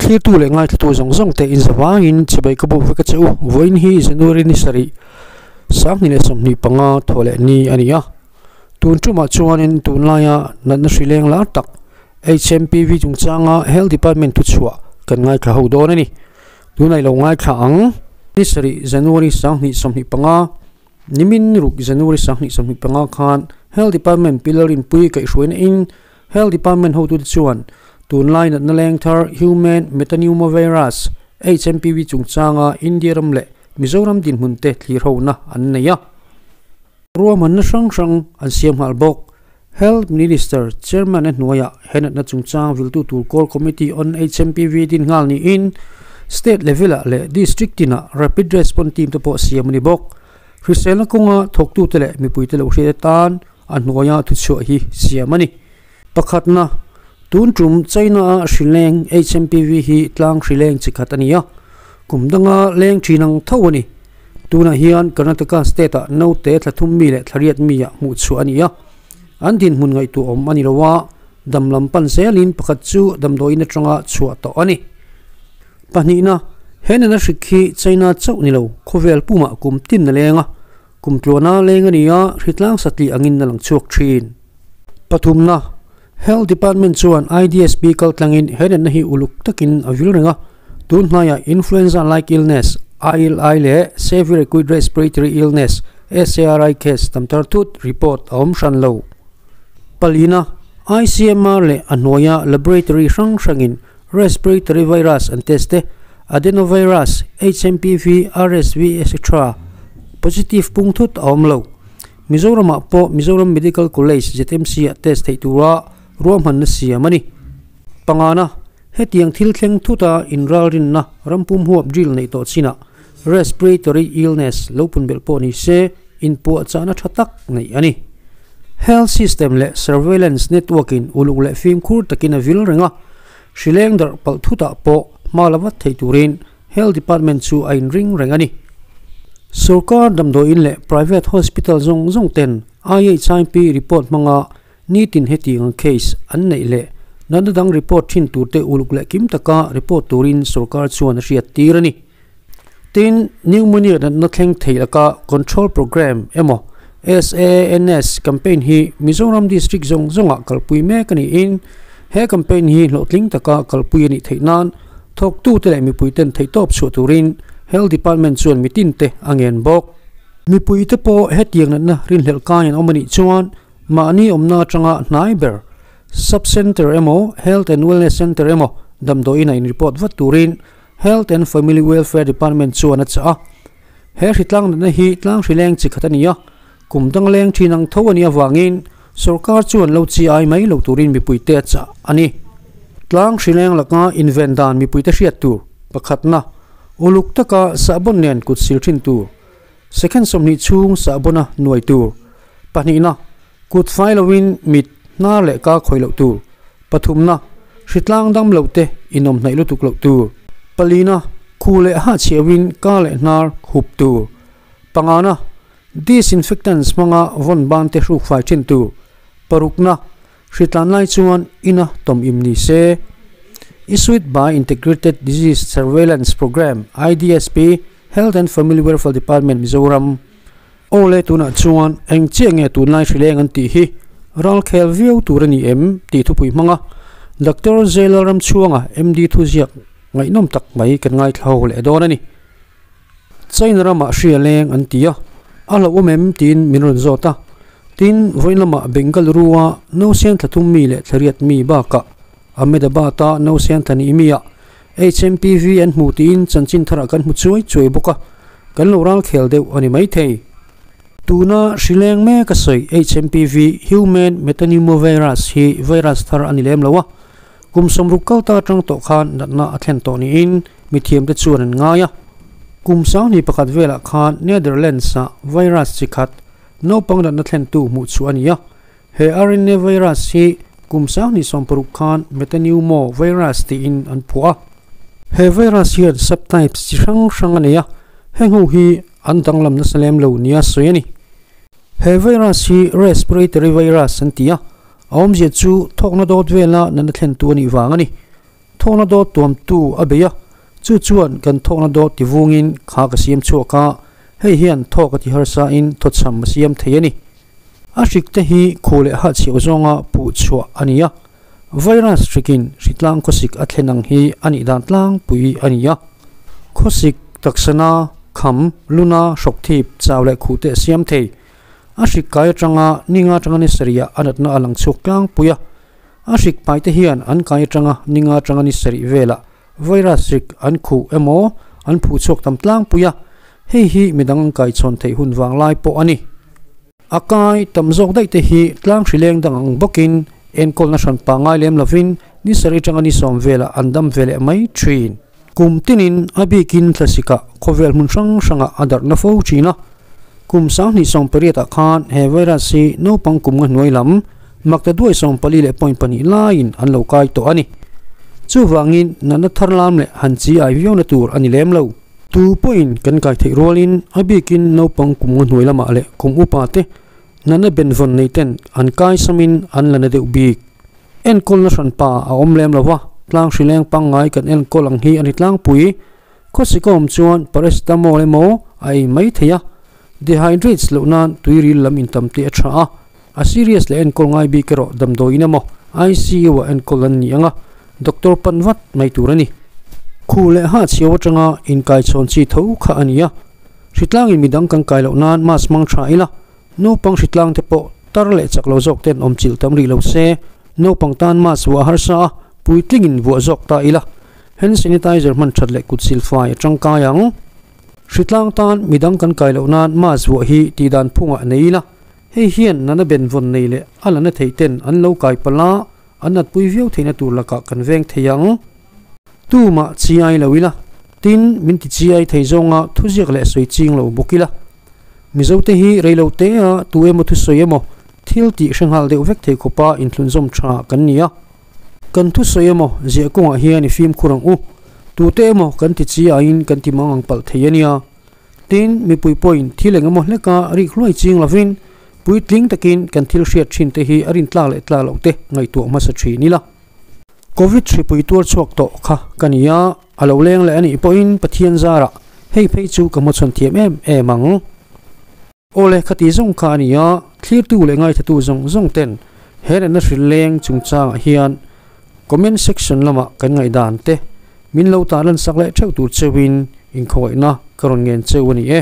Thlirtu leh ngaithlatu zawng zawng te inzavangin chibai ka buk vek a che u. Vawiin hi January ni sarih 2025 thawh leh ni a ni a. Tun tumah chuanin tunlaia natna hri leng lar tak HMPV chungchanga Health Department thuchhuah kan ngaithla ho dawn a ni. Tunah i lo ngaithla ang. Ni sarih January 2025, nimin ruk January 2025 khan Health Department pillar inpui kaihhruaina in Health Department hotute chuan tunlai natna leng thar Human Metapneumovirus, HMPV, chungchanga India ram leh Mizoram dinhmun te thlir hona an nei a. Ruahmanna hrang hrang an siam nghal bawk. Health Minister, Chairman-a hnuaiah he natna chungchang viltu tur Core Committee on HMPV din nghal niin State level-ah leh District tinah Rapid Response Team te pawh siam a ni bawk. Hriselna kawnga thawktute leh mipuite lo hriat atan a hnuaia thuchhuah hi siam a ni. Pakhatna, tun tum China-a hrileng HMPV hi tlang hrileng chi khat a ni a, kum danga leng thin ang tho a ni. Tunah hian Karnataka state-ah naute thla thum mi leh thla riat mi-ah hmuh chhuah a ni a, an dinhmun ngaihtuah awm a ni lo a, dam lam pan zelin pakhat chu damdawiin atanga chhuah tawh a ni. Pahnihna, he nana hrik hi China chauh ni lo, khawvel pumah kum tin a leng a, Kum tluana leng a ni a, hritlang satli angin a lang chhuak thin. Pathumna, Health Department chuan IDSP kaltlangin he natna hi uluk takin a vil reng a, tun hnaiah Influenza-like illness, ILI, leh Severe Acute Respiratory Illness, SARI, case tam thar thut report a awm hran lo. Palina, ICMR leh a hnuaia laboratory hrang hrangin respiratory virus an test te, adenovirus, HMPV, RSV etc. Positive pung thut a awm lo. Mizoramah pawh Mizoram Medical College, ZMC, ah test theih tura ruahmanna siam a ni. Pangana, hetiang thil thleng thuta inralrinna rampum huap drill neih tawh chinah respiratory illness lo pun belh pawh ni se inpuahchahna tha tak neih a ni. Health system leh surveillance network-in uluk leh fimkhur takin a vil reng a, hrileng darh palh thutah pawh hma la vat thei turin Health Department chu a inring reng a ni. Sorkar damdawiin leh private hospital zawng zawng ten IHIP report hmanga nitin hetiang case an neih leh natna dang report thin turte uluk leh kim taka report turin sorkar chuan a hriattir a ni. Tin, pneumonia natna thleng thei laka control programme emaw SANS campaign hi Mizoram district zawng zawngah kalpui mek a niin he campaign hi hlawhtling taka kalpui a nih theih nan thawktute leh mipuiten theihtawp chhuah turin Health Department chuan mitinte a ngen bawk. Mipuite pawh hetiang natna rinhlelh kai an awm a nih chuan mahni awmna atanga hnai ber Sub Centre emaw Health and Wellness Centre emaw damdawiin a in report vat turin Health and Family Welfare Department chuan a chah a. He hritlang natna hi tlang hrileng chi khat a ni a, kum dang leng thin ang tho a nih avangin sorkar chuan lo chi ai mai lo turin mipuite a chah a ni. Tlang hrileng laka inven dan mipuite hriat tur pakhatna, uluk taka sahbawn nen kut sil thin tur, second 20 chhung sahbawna nuai tur, pahnihna, Kut fai loin mit, hnar leh ka khawih loh tur. Pathumna, hritlang dam loh te inawm hnaih lutuk loh tur. Palina, khu leh ha chhiauin ka leh hnar hup tur. Pangana, disinfectants hmanga vawn ban te hruk fai thin tur. Parukna, hritlan lai chuan ina tawm im ni se. Issued by Integrated Disease Surveillance Programme, IDSP, Health and Family Welfare Department, Mizoram. Aw le tunah chuan eng chiah nge tunlai hrileng an tih hi ralkhel viau tur a ni em tih thupui hmang a, Doctor Zela Ramchhuanga MD thuziak ngaihnawm tak mai kan ngaithla ho leh dawn a ni. China ramah hria leng an ti a, a hlauhawm em tiin min rawn zawt a, tin vawiin lamah Bengaluru-a nausen thla thum mi leh thla riat mi bakah Ahmedabad-a nausen thla nih mi-ah HMPV an hmu tiin chanchin tharah kan hmu chuai chuai bawk a, kan lo ral khel deuh a ni maithei. Tuna hrileng mek a sawi HMPV, Human Metapneumovirus, hi virus thar a ni lem lo a, kum 60 kal ta atang tawh khan natna a thlen tawh niin mithiamte chuan an ngai a. Kum 21 velah khan Netherlands-ah virus chi khat naupang natna thlentu hmuh chhuah a ni a, He RNA virus hi kum 2060 khan metapneumo virus tiin an phuah a. He virus hian subtypes chi hrang hrang a nei a, heng ho hi an danglam nasa lem lo nia sawi a ni. He virus hi respiratory virus an ti a, a awmzia chu thawkna dawt vela natna thlentu a nih vang a ni. Thawkna dawt tuamtu a bei a, chu chuan kan thawkna dawt tivungin kha ka siam chhuak a, hei hian thawk a ti harsa in thawchham a siam thei a ni. A hrik te hi khu leh hahchhiau zawnga puh chhuah a ni a, virus hrikin hritlang khawsik a thlen ang hi a nih dan tlangpui a ni a. Khawsik taksana, kham, luna, hrawk thip, chau leh khuh te a siam thei. A hrik kai atanga ninga atanga ni sarih ah a natna a lang chhuak tlangpui a. A hrik paite hian an kai atanga ninga atanga ni sarih velah virus hrik an khuh emaw an phuh chhuak tam tlangpui a, hei hi midang an kaichhawn theih hun vang lai pawh a ni. A kai tam zawk daih te hi tlang hri leng dang ang bawkin enkawlna hran pangngai lem lovin ni sarih atanga ni sawm velah an dam ve leh mai thin. Kum tinin a bikin thlasikah khawvel hmun hrang hrangah a darhna fo thin a. Kum 2018 ah khan he virus hi naupang kum nga hnuai lam makta duai 44.2 laiin an lo kai tawh a ni. Chuvangin natna thar lam leh han chi ai viauna tur a ni lem lo. Tu pawhin kan kai theih rualin a bikin naupang kum nga hnuai lamah leh kum upa te natna benvawn nei ten an kai samin an la na deuh bik. Enkawlna hranpa a awm lem lo va, tlang hrileng pangngai kan enkawl ang hi a ni tlangpui. Khawsik a awm chuan paracetamol emaw a ei mai thei a, dehydrates loh nan tuiril lam intam te a tha a, a serious leh enkawl ngai bik erawh damdawiin emaw ICU ah enkawl an ni ang a, doctor pan vat mai tur a ni. Khu leh hahchhiau atanga inkaichhawn chi tho kha a ni a, hritlangin midang kan kai loh nan mask hmang tha ila, Naupang hritlang te pawh tar leh chak lo zawk ten awm chilh tam rih lo se, naupang tan mask vuah harsa a, puitlingin vuah zawk ta ila, hand sanitizer hman that leh kut sil fai a tangkai ang. Hritlang tan midang kan kai loh nan mask vuah hi tihdan phungah nei ila, hei hian nana benvawn nei leh a la na thei ten an lo kai palh a, an natpui viau theihna tur lakah kan veng thei ang. Tumah chi ai lo ila, tin min ti chi ai thei zawnga thuziak leh sawi ching lo bawk ila. Mizote hi reilo tea tu emaw thusawi emaw thil tih hre nghal deuh vek thei khawpa inthlunzawm tha kan ni a. Kan thusawi emaw ziah kawngah hian i fimkhur ang u. Tute emaw kan ti chi aiin kan ti mang ang palh thei a nia. Tin, mipui pawhin thil eng emaw hleka rik hluai ching lovin puitling takin kan thil hriat thin te hi a rintlak leh tlak loh te ngaihtuah hmasa thin ila. Covid hripui tuar chhuak tawh kha ka ni a, a lo leng leh a nih pawhin Pathian zarah hei phei chu ka hmachhawn thiam em em ang. Awle khati zawng kha a ni a, thlirtu leh ngaithatu zawng zawng ten he natna hrilh leng chungchangah hian comment section lamah kan ngaihdan te min lo tarlan sak leh theuh tur cheuhin inkhawngaihna ka rawn ngen cheu a ni e.